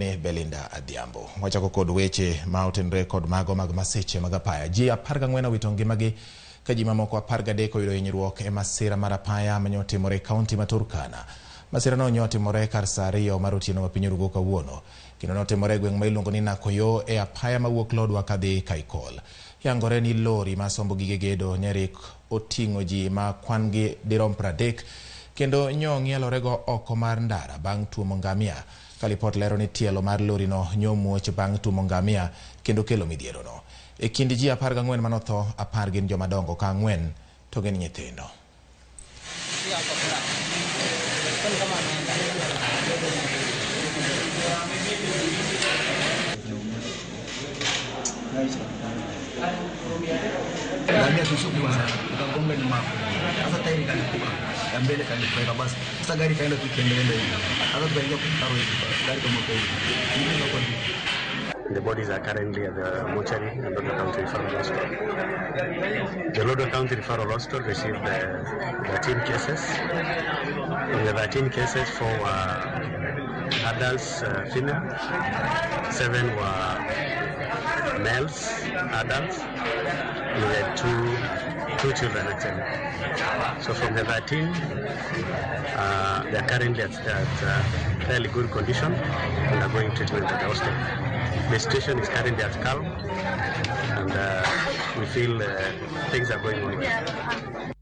ni Belinda Adhiambo. Wachako kod weche ma otenore kod mago mag masiche mag apaya. Ji 14 owito ngimagi ka ji mamoko 13 oyudo hinyruok e masira mar apaya mane otimore e kaunti ma Turkana. Masira no nyotimore kar saa 2 mar otieno ma piny orugo kawuono. Kendo notimore e gweng' ma iluongo ni Nakoyo e apaya mawuok Lodwa kadhi Kaikol. Yangore ni lori ma sombo gige gedo nyerik oting'o ji ma kwan gi dirom 30 kendo nyo ng'ielorego oko mar ndara bang' tuomo ngamia. Ka lipot lero ni tielo mar lorino nyomuoch bang' tuomo ngamia kendo kelo midhierono. E kind ji 14 manotho, 10 gin jomadongo ka 4 to gin nyithindo. Ngamia tulishuka tukagonga nyuma. Sasa tairi ikalipuka. Ya mbele ikalipuka basi. Sasa gari ikaenda tu ikiendelea hivi. Sasa tukaingia kwa mtaro hivi. Gari kama kwa hivi. The bodies are currently at the mortuary at Lodwar County Referral Hospital. The Lodwar County Referral Hospital received 13 cases. From the 13 cases, 4 were adults, female, 7 were males, adults. We had two children actually. So from the 13, they are currently at fairly good condition and are going treatment at the hospital. The situation is currently at calm, and we feel things are going well.